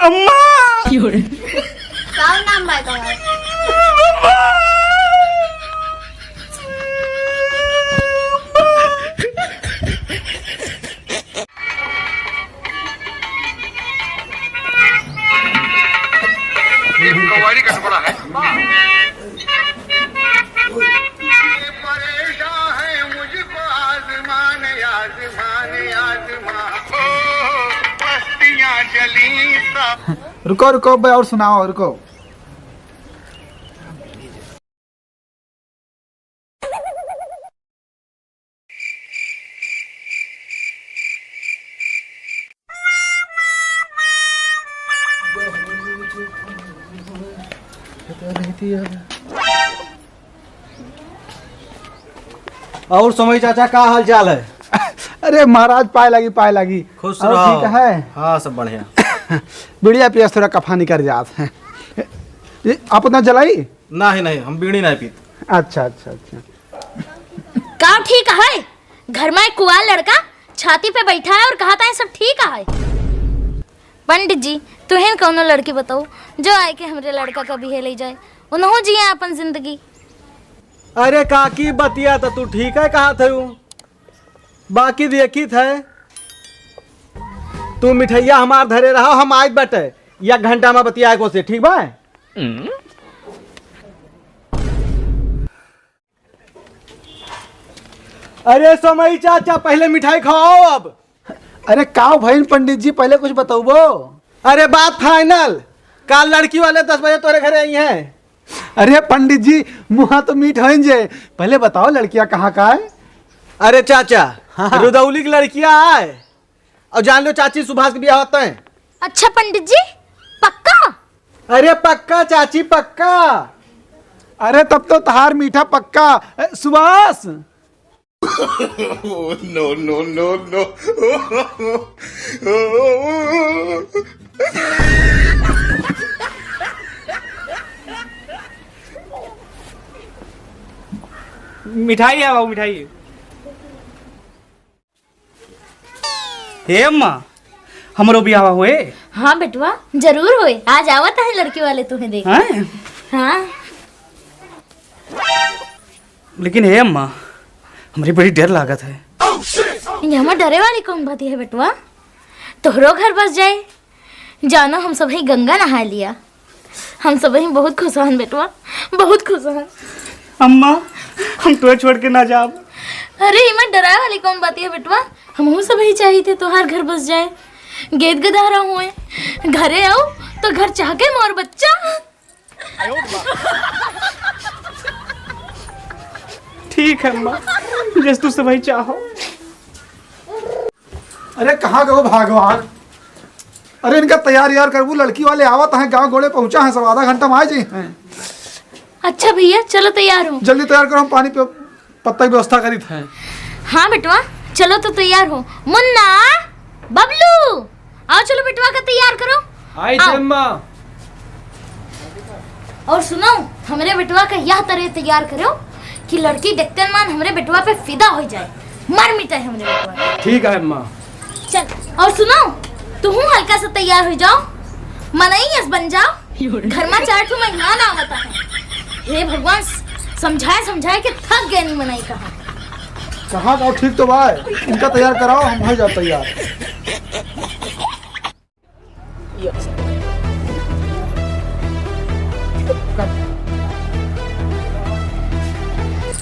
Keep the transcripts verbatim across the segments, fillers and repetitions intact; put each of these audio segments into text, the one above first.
अम्मा! का नाम बा तोहार? ये कव्वाली का टुकड़ा है। परेशान है मुझको आसमान, आसमान, आसमान। ओ, पस्तियाँ जली सा। रुको, रुको बे, और सुनाओ, रुको। और सोमई चाचा, का हाल चाल है? अरे महाराज, पाए लागी, पाए लागी। खुश और रहो। ठीक है? हाँ, सब बढ़िया। बढ़िया पियस, थोड़ा कफा निकर जात है। ये आप उतना जलाई? नहीं, नहीं, हम बीड़ी नहीं पीते। अच्छा, अच्छा, अच्छा। का ठीक है? घर में एक कुआर लड़का छाती पे बैठा है और कहत है सब ठीक है। पंडित जी, तुहिन कौनो लड़की बताओ जो आए के हमरे लड़का का बिहे ले जाए, उनहू जिए अपन जिंदगी। अरे काकी, बतिया तो तू ठीक है कहत है, बाकी देखित है, तू मिठैया हमार धरे रहा, हम आइत बटे, एक घंटा में बतियाए को से, ठीक बा? अरे सोमई चाचा, पहले मिठाई खाओ अब। अरे का भइन पंडित जी, पहले कुछ बतउबो? अरे बात final, काल लड़की वाले दस बजे तोरे घरे आई हैं। अरे पंडित जी, मुहा तो मीठ होइन जे, पहले बताओ लड़किया कहाँ का है? अरे चाचा, हाँ। रुदौली की लड़किया आए, और जान लो चाची सुभाष के बियाह होता है। अच्छा पंडित जी, पक्का? अरे पक्का चाची, पक्का। अरे तब तो तहार मीठा पक्का। ए, सुभाष। No, no, no, no। मिठाई है बाबू, मिठाई। हे अम्मा, हमरो बियाह होए? हाँ बेटवा, जरूर होए। आज आवत है लड़की वाले तुम्हें देख। हैं? हाँ। लेकिन हे अम्मा, हमरे बड़ी डर लागत है। ये हमार डरे वाली कौन बात है बेटवा? तोहरो घर बस जाए, जानो हम सबही गंगा नहाए लिया। हम सबही बहुत खुश हन बेटवा, बहुत खुश हन। अम्मा, हम तोहे छोड़ के ना जाब। अरे, इमा डराए वाली कौन बात है बेटवा? हमहू सबही चाहित है तोहार घर बस जाए। गेद गदहरा हुए, घरे आओ तो घर चाह के मोर बच्चा। ठीक है अम्मा, जैसे तू सबही चाहो। अरे कहाँ गयो भगवान? अरे इनका तैयार यार करबू, लड़की वाले आवत हैं, गाँव गोड़े पहुँचा है, सब आधा घंटा में आ जाई हैं। अच्छा भैया, चलो तैयार हो। जल्दी तैयार करो, हम पानी पे पत्ता की व्यवस्था करीत हैं। हाँ बेटवा, चलो तो तैयार हो। मुन्ना, बबलू, आओ चलो बेटवा का तैयार करो। आई आओ। अम्मा। और सुनो, हमरे बेटवा का यह तरह तैयार करो कि लड़की देखते मान हमरे बेटवा पे फिदा हो जाए, मर मिटे हमरे बेटवा। ठीक है अम्मा। चल, और सुनो, तुहू हल्का सा तैयार हो जाओ, मनई अस बन जाओ। घर में चार ठो मेहमान आवता है। हे भगवान, समझाए समझाए के थक गए नी मनई कहा। कहाँ का ठीक तो बा, इनका तैयार कराओ, हम हो जाओ तैयार।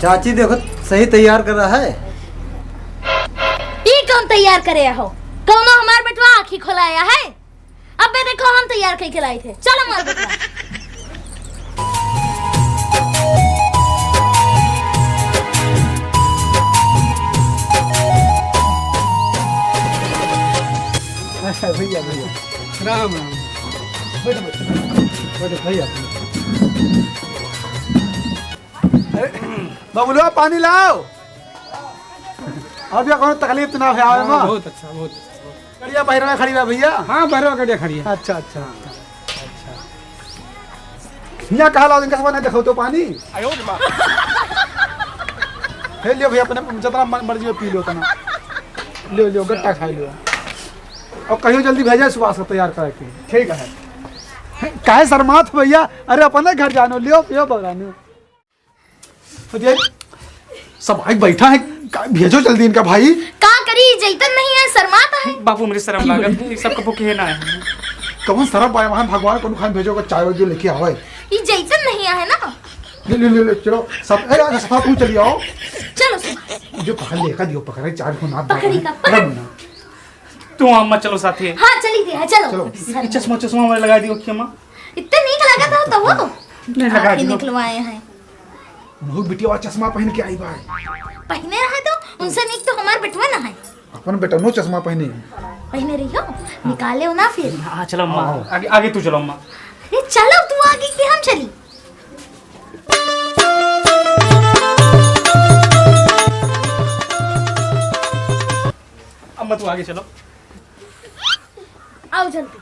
चाची देखो, सही तैयार कर रहा है। ई कौन तैयार करे हो? कौनो हमार बेटवा आँखी खोलाया है? अबे देखो, हम तैयार कई के लाई थे। चलो मार बेटवा। भैया, भैया। राम राम। बैठो, बैठो। बैठो, भैया। अरे, बबलुआ, पानी लाओ। अब या कौनो तकलीफ तो ना है आवे हाँ, में? बहुत अच्छा, बहुत अच्छा। गड़िया बहरवा खड़ी बा भैया? हाँ, बहरवा गड़िया खड़ी है। अच्छा, अच्छा, अच्छा, अच्छा। हियाँ कहाँ लाओ, इनका सब नहीं देखो तो पानी। हे लियो भैया, अपने जितना मन मर्जी हो पी लो उतना। लियो, लियो, गट्टा खा लियो। अब कहियो जल्दी भेजे सुभाष को तैयार करके। ठीक है। काहे शर्मात हो भइया? अरे अपने घर जानो, लियो पियो बगरानो। अरे सब आइके बैठा है, का, भेजो जल्दी इनका भाई। का करी, जैतन नहीं है, शर्मात है। बाबू, हमरे शर्म लागत है, ई सब कबो किहे ना है। कौन शर्म पाए वहाँ भगवान को खान भेजो का चाय जो लेके आवे। ई जैतन नहीं है ना। ले, ले, ले, ले, चलो, सब, अरे, अच्छा, सब तू चली आओ। चलो, सुभाष। जो पकड़ ले, का दियो, पकड़, चार को नाथ पकड़ी बाबा। का, पकड़। अरे मुन्ना। तू अम्मा चलो साथे। हाँ, चली थे, हाँ, चलो। चलो। ई चश्मा, चश्मा हमारे लगा दियो, अखिया मा। इतने नीक लगा था तो वो। नहीं, लगा आँखें दियो। निकलवाए हैं। उन्हों बिटिया चश्मा पहन के आई बा। पहने रहे तो, उनसे नीक तो हमार बेटवा ना है। अपन बेटनो चश्मा पहने। पहने रही हो? निकाले हो ना फिर। हाँ, चलो अम्मा। हाँ। आगे, आगे तू चलो अम्मा। ए, चलो तू आगे कि हम चली? अम्मा तू आगे चलो। आओ जल्दी।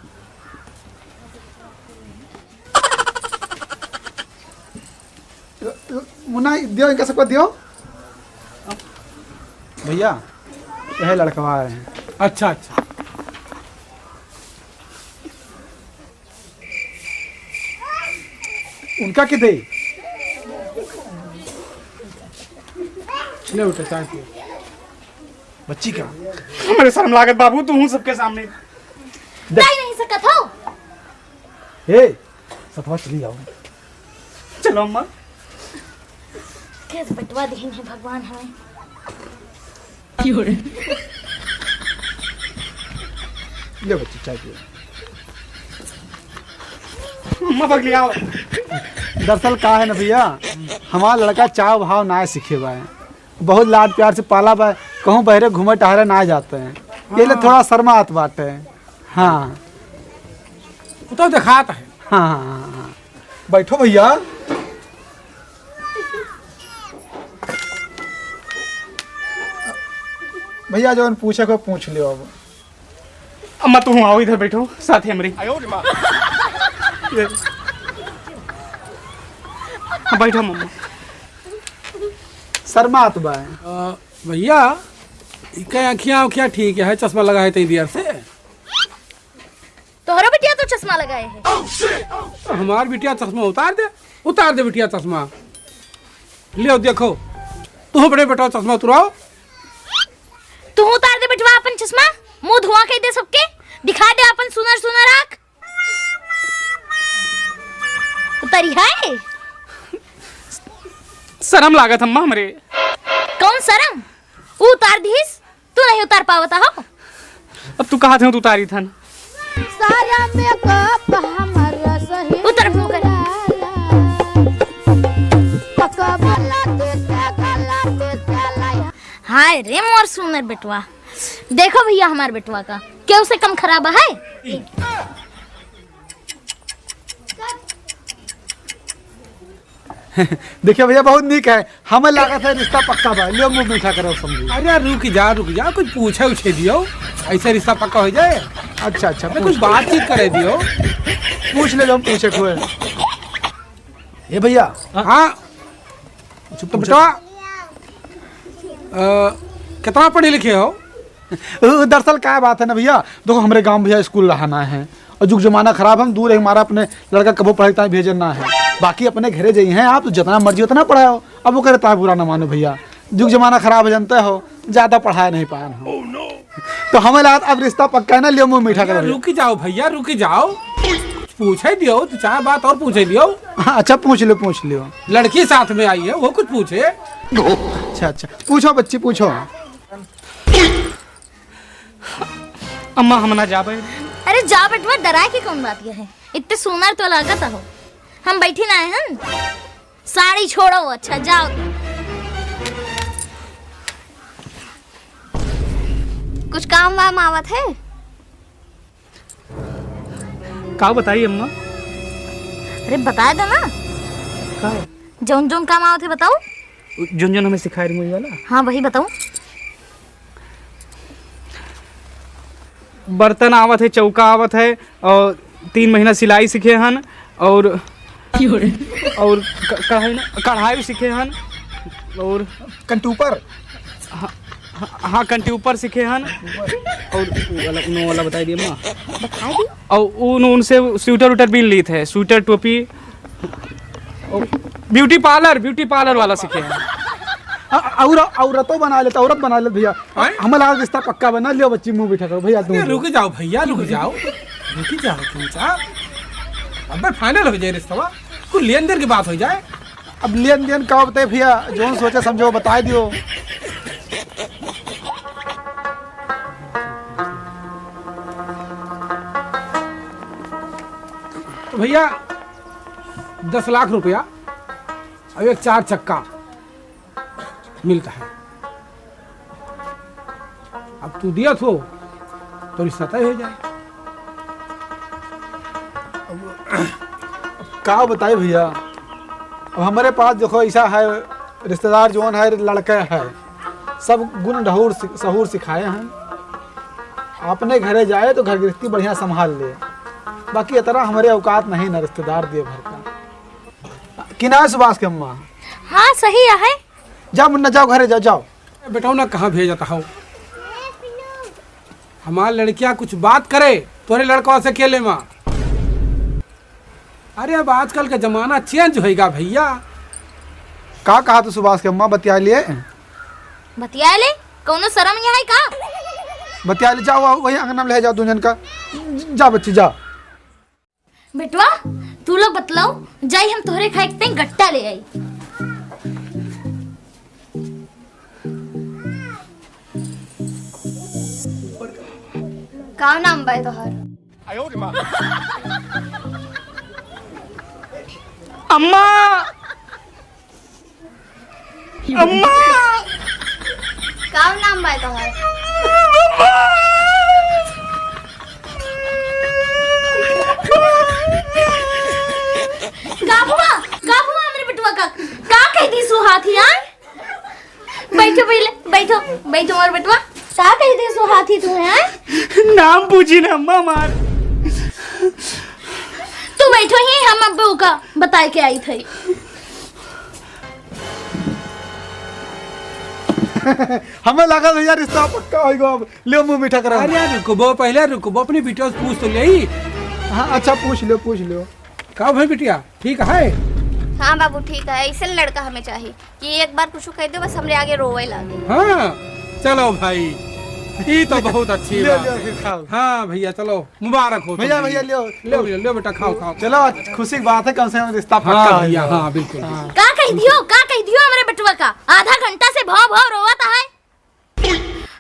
मुन्ना, दियो, इनका सबको दियो। भइया, यह लड़कवा है। अच्छा, अच्छा। उनका के दे? ले बेटा, चाय पियो। बच्ची का? हमरे शर्म लागत बाबू, तू हूँ सबके सामने। दे। नहीं, नहीं सकत हो। हे, सतवा चली जाओ। चलो अम्मा। कैसे बटवा देंगे भगवान हमें। ले बच्ची, चाय पियो। अम्मा, पगली आओ। दरअसल का है ना भइया, हमार लड़का चाव भाव ना सीखे बा है। बहुत लाड प्यार से पाला बा, कहूँ बहरे घूमे टहरे ना जाते हैं, ये ले हाँ। थोड़ा शर्मात बाटे। हाँ। वो तो देखात है। हाँ, हाँ, हाँ, हाँ। बैठो भइया। भइया, जौन पूछे को पूछ लियो अब। अम्मा, तू आओ, इधर बैठो, साथ ही हमरी। हाँ, बैठो मम्मा। शर्मात बा। अ, भइया, इके अँखिया उखिया ठीक है, चश्मा लगा है तई दियर से। तोहरो बिटिया तो चश्मा लगाए है। हमार बिटिया चश्मा उतार दे, उतार दे बिटिया चश्मा। लियो देखो, तू अपने बेटा चश्मा उतराओ। तू उतार दे बेटवा अपन चश्मा, मुँह धुआँ कइ दे सबके, दिखा दे अपन सुनर सुनर आँख। उतरी है? शर्म लागत अम्मा हमरे। कौन शर्म? ऊ उतार दिहिस, तू नहीं उतार पावत हो। अब तू कहत हो तो उतारी थन। सारा मेकअप हमर सही उतर मुँह कर। हाय रे मोर सुनर बेटवा, देखो भइया हमार बेटवा का, केहू से कम खराब है? देखिए भइया, बहुत नीक है, हमें लागत है रिश्ता पक्का बा। लियो मुँह मीठा करो समझी। अरे रुक जा, रुक जा, कुछ पूछे उछे दियो, ऐसे रिश्ता पक्का हो जाए। अच्छा, अच्छा, अरे पूछ कुछ लो। बातचीत करे दियो। पूछ ले, हम पूछे हुए। ए भइया। हाँ। चुप तो पूछो। बेटा, अ, कितना पढ़े लिखे हो? उ, दरअसल का बात है ना भइया, देखो हमरे गाँव भइया स्कूल रहा ना है, और जुग जमाना खराब, हम दूर है, हमारा अपने लड़का कबो पढ़ाई ताई भेजन ना है। बाकी अपने घरे जाई हैं आप, तो जितना मर्जी उतना पढ़ाओ। अब वो करे ताई बुरा ना मानो भइया, जुग जमाना खराब है, जानते हो, ज्यादा पढ़ाए नहीं पाए हम। तो हमें लागत अब रिश्ता पक्का है ना, लियो मुँह मीठा भइया, करो। रुक जाओ भइया, रुक जाओ, पूछे दियो, दो चार बात और पूछे दियो। हाँ, अच्छा, पूछ लो, पूछ लियो। लड़की साथ में आई है, वो कुछ पूछे। अच्छा, अच्छा, पूछो बच्ची, पूछो। अम्मा, हम ना जाबे। अरे जा बेटवा, डराए के कौन बात ये है? इतने सुनर तो लागत हो, हम बैठी ना है हम। साड़ी छोड़ो, अच्छा जाओ। कुछ काम वाम आवत है? का बताई अम्मा? अरे बताए दो ना। का? जौन जौन काम आवत है बताओ। जौन जौन हमें सिखाए रही वाला। हाँ वही बताओ। बर्तन आवत है, चौका आवत है, और तीन महीना सिलाई सीखे हन, और, और क-, कढ़ाई ना, कढ़ाई सीखे हन, और कंटूपर। हाँ, हाँ, कंठी ऊपर सीखे हन। और उ वाला, उनो वाला बताई दिए माँ। बताई दी। और उन, उनसे स्वेटर उटर बीन लीत है, स्वेटर, टोपी, ब्यूटी पार्लर, ब्यूटी पार्लर वाला सीखे हैं। अ-, और, औरतो बना लेत, औरत बना लेत भैया। हैं? हमें लगा रिश्ता पक्का बना लियो, बच्ची मुँह बैठा करो भैया, तुम ये रुक जाओ भैया, रुक जाओ, रुक जाओ तुम साहब। अबे final हो जाए रिश्ता, कुल लेन देन की बात हो जाए। अब लेन देन का बताए भैया, जौन सोचे समझो बताए दियो। तो भैया, दस लाख रुपया और एक चार चक्का मिलता है। अब तू दिया थो तो रिश्ता तय हो जाए। अब का बताए भैया, अब हमारे पास देखो ऐसा है, रिश्तेदार जौन है, लड़के है, सब गुण ढहूर सि-, सहूर सिखाए हैं। अपने घरे जाए तो घर गृहस्थी बढ़िया संभाल ले, बाकी इतना हमारे औकात नहीं ना रिश्तेदार दिए भर का। कि ना सुभाष के अम्मा? हाँ, सही है। जाओ मुन्ना, जाओ घरे जाओ, जाओ। बेटौना कहाँ भेजत हौ? हमार लड़किया कुछ बात करे तोरे लड़कवा से अकेले मा। अरे, अब आजकल का जमाना change होइगा भैया। का कहा तू सुभाष के अम्मा, बतिया लिए? बतिया ले, कौनो शर्म यहाँ है का? बतिया ले, जाओ, वही अंगना में ले जाओ दू जन का। जा बच्ची, जा। बेटवा, तू लोग बतलाओ, जाई हम तोहरे खाए के तई गट्टा ले आई। का नाम बा तोहर? अम्मा! अम्मा! का नाम बा तोहार? अम्मा! का हुआ? का हुआ हमरे बेटवा का? का कह दी सुहाथी, आय? बैठो पहिले, बैठो, बैठो मोर बेटवा। का कह दी सुहाथी तू, हैं? नाम पूछी ना अम्मा हमार। तू बैठो ही, हम अब्बे ओका बताए के आई थई। हमें लगा भैया रिश्ता पक्का होइगो अब। ले मुँह मीठा करा। अरे रुकबो, पहिले रुकबो, अपनी बिटिया से पूछ तो लेई। हाँ, अच्छा पूछ लो, पूछ लो। का भाई बिटिया, ठीक है? हाँ बाबू, ठीक है, ऐसे लड़का हमें चाहिए कि एक बार कुछ कह दो, बस हमरे आगे रोवे लागे। हाँ, चलो भाई, ई तो बहुत अच्छी ले, बात ले, है। फिर खाओ। हाँ भैया, चलो। मुबारक हो भैया, तुम। भैया, लियो। लियो, लियो, लियो बेटा, खाओ, खाओ। चलो, आज खुशी की बात है, कम से कम रिश्ता पक्का हाँ हो भैया, गया। हाँ, बिल्कुल, हाँ। बिल्कुल। का कह दियो, का कह दियो हमरे बेटवा का? आधा घंटा से भौं भौं रोवत है।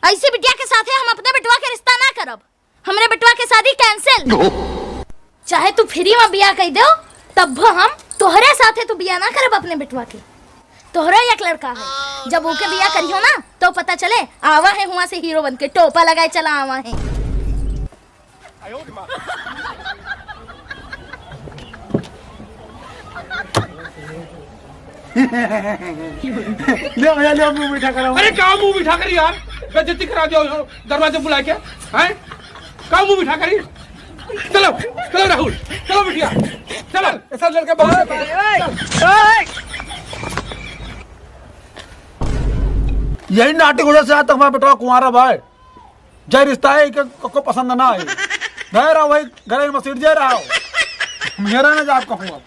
ऐसी बिटिया के साथे हम अपने बेटवा के रिश्ता ना करब। हमरे बेटवा के शादी cancel। चाहे तू free में बियाह कह दो, तब हम तोहरे साथे तू बियाह ना करब अपने बेटवा के। तोहरे एक लड़का है, जब ओके बियाह करियो ना, तो पता चले, आवा है हुआं से हीरो बन के, टोपा लगाए चला आवा है। ले भैया, ले मुंह मीठा करो। अरे का मुंह मीठा करी यार, बेइज्जती करा दियो दरवाजे बुला के, हैं? का मुंह मीठा करी? चलो, चलो राहुल, चलो बिटिया, चलो। ऐसा लड़का बहुत यही नाटक वजह से आज तक हमारा बेटवा कुंवारा भाई। जय रिश्ता है, इके को, को पसंद ना आई। गए रहा वही, घरे मसीट जे रहा हो। मेरा ना जाब कहूँ अब।